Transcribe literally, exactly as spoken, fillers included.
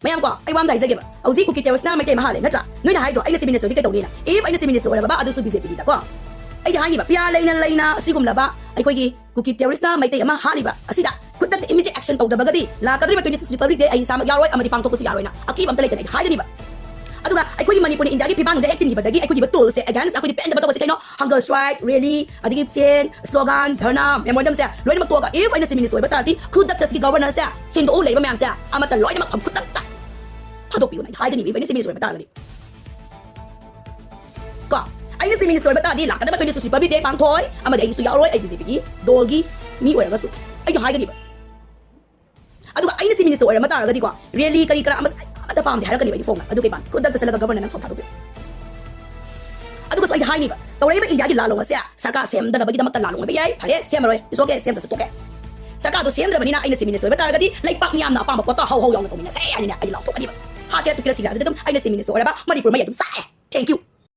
ꯃꯌꯥꯝ ꯀꯣ, ꯑꯩ ꯋꯥ ꯑꯝꯗ ꯍꯥꯏꯖꯒꯦꯕ꯫ ꯍꯧꯖꯤꯛ ꯀꯨꯀꯤ terroristꯅ ꯃꯩꯇꯩ ꯑꯃ ꯍꯥꯠꯂꯦ, ꯅꯠꯇ꯭ꯔꯥ? ꯅꯣꯏꯅ ꯍꯥꯏꯗ꯭ꯔꯣ, "ꯑꯩꯅ chief ministerꯗꯤ ꯀꯩꯗꯧꯅꯤꯅ?" If ꯑꯩꯅ chief minister ꯑꯣꯏꯔꯕ, ꯑꯗꯨꯁꯨ BJPꯒꯤꯗꯀꯣ, ꯑꯩꯗꯤ ꯍꯥꯏꯅꯤꯕ, ꯄꯤꯌꯥ ꯂꯩꯅ ꯂꯩꯅ ꯑꯁꯤꯒꯨꯝꯂꯕ ꯑꯩꯈꯣꯏꯒꯤ ꯀꯨꯀꯤ terroristꯅ ꯃꯩꯇꯩ ꯑꯃ ꯍꯥꯠꯂꯤꯕ ꯑꯁꯤꯗ ꯈꯨꯗꯛꯇ immediate action ꯇꯧꯗꯕꯒꯗꯤ ꯂꯥꯛꯀꯗꯧꯔꯤꯕ twenty-six Republic Day ꯑꯩ ꯏꯁꯥꯃꯛ ꯌꯥꯎꯔꯣꯏ ꯑꯃꯗꯤ ꯄꯥꯡꯊꯣꯛꯄꯁꯨ ꯌꯥꯔꯣꯏꯅ ꯑꯀꯤꯕ ꯑꯝꯇ ꯂꯩꯇꯅ ꯑꯩ ꯍꯥꯏꯒꯅꯤꯕ꯫ ꯑꯗꯨꯒ ꯑꯩꯈꯣꯏꯒꯤ ꯃꯅꯤꯄꯨꯔꯅ ꯏꯟꯗꯤꯌꯥꯒꯤ ꯐꯤꯕꯥꯡꯗ ꯍꯦꯛ ꯇꯤꯟꯈꯤꯕꯗꯒꯤ ꯑꯩꯈꯣꯏꯒꯤ ꯇꯣꯜꯁꯦ against ꯑꯩꯈꯣꯏꯗꯤ ꯄꯦꯟꯗꯕ ꯇꯧꯕꯁꯦ ꯀꯩꯅꯣ? Hunger strike, rally, ꯑꯗꯒꯤ ꯆꯦꯟ, slogan, ꯙꯔꯅꯥ, memorandumꯁꯦ ꯂꯣꯏꯅꯃꯛ ꯇꯣꯛꯑꯒ, if ꯑꯩꯅ chief minister ꯑꯣꯏꯕ ꯇꯥꯔꯗꯤ ꯈꯨꯗꯛꯇ ꯁꯤꯒꯤ governorꯁꯦ ꯁꯦꯡꯗꯣꯛꯎ, ꯂꯩꯔꯤꯕ ꯃꯌꯥꯝꯁꯦ ꯑꯃꯠꯇ ꯂꯣꯏꯅꯃꯛ ꯈꯨꯗꯛꯇ ꯊꯥꯗꯣꯛꯄꯤꯌꯨꯅ ꯑꯩ ꯍꯥꯏꯒꯅꯤꯕ, if ꯑꯩꯅ chief minister ꯑꯣꯏꯕ ꯇꯥꯔꯒꯗꯤ꯫ ꯀꯣ, ꯑꯩꯅ chief minister ꯑꯣꯏꯕ ꯇꯥꯔꯗꯤ ꯂꯥꯛꯀꯗꯕ twenty-six Republic Day ꯄꯥꯡꯊꯣꯛꯑꯣꯏ, ꯑꯃꯗꯤ ꯑꯩꯁꯨ ꯌꯥꯎꯔꯣꯏ, ꯑꯩ BJPꯒꯤ ꯗꯣꯜꯒꯤ ꯃꯤ ꯑꯣꯏꯔꯒꯁꯨ ꯑꯩꯅ ꯍꯥꯏꯒꯅꯤꯕ꯫ ꯑꯗꯨꯒ ꯑꯩꯅ chief minister ꯑꯣꯏꯔꯝꯕ ꯇꯥꯔꯒꯗꯤꯀꯣ, rally ꯀꯔꯤ ꯀꯔꯥ ꯑꯃ ꯑꯃꯠꯇ ꯄꯥꯝꯗꯦ ꯍꯥꯏꯔꯛꯀꯅꯤꯕ ꯑꯩꯗꯤ ꯐꯣꯡꯅ꯫ ꯑꯗꯨ ꯀꯩ ꯄꯥꯝꯃꯤ? ꯈꯨꯗꯛꯇ ꯆꯠꯂꯒ governorꯅ ꯅꯪ ꯐꯣꯝ ꯊꯥꯗꯣꯛꯄꯤꯌꯨ꯫ ꯑꯗꯨꯒꯁꯨ ꯑꯩꯗꯤ ꯍꯥꯏꯅꯤꯕ, ꯇꯧꯔꯛꯏꯕ ꯏꯟꯗꯤꯌꯥꯒꯤ ꯂꯥꯜꯂꯣꯡ ꯑꯁꯦ ꯁꯔꯀꯥꯔ ꯁꯦꯝꯗꯅꯕꯒꯤꯗꯃꯛꯇ ꯂꯥꯜꯂꯣꯡ ꯑꯣꯏꯕ ꯌꯥꯏ, ꯐꯔꯦ, ꯁꯦꯝꯃꯔꯣꯏ, it's okay, ꯁꯦꯝꯗ꯭ꯔꯁꯨ ꯇꯣꯛꯀꯦ꯫ ꯁꯔꯀꯥꯔꯗꯣ ꯁꯦꯝꯗ꯭ꯔꯕꯅꯤꯅ ꯑꯩꯅ chief minister ꯑꯣꯏꯕ ꯇꯥꯔꯒꯗꯤ ꯂꯩꯄꯥꯛ ꯃꯤꯌꯥꯝꯅ ꯑꯄꯥꯝꯕ ꯄꯣꯠꯇꯣ ꯍꯧ ꯍꯧ ꯌꯥꯎꯅ ꯇꯧꯃꯤꯟꯅꯁꯦ ꯍꯥꯏꯅꯅꯦ ꯑꯩ ꯂꯥꯎꯊꯣꯛꯀꯅꯤꯕ꯫ ꯍꯥꯠꯀꯦꯔꯥ ꯇꯨꯞꯀꯦꯔꯥ ꯁꯤꯒꯦꯔꯥ ꯑꯗꯨꯗꯤ ꯑꯗꯨꯝ ꯑꯩꯅ chief minister ꯑꯣꯏꯔꯕ ꯃꯅꯤꯄꯨꯔ ꯃꯩ ꯑꯗꯨꯝ ꯆꯥꯛꯑꯦ꯫ Thank you꯫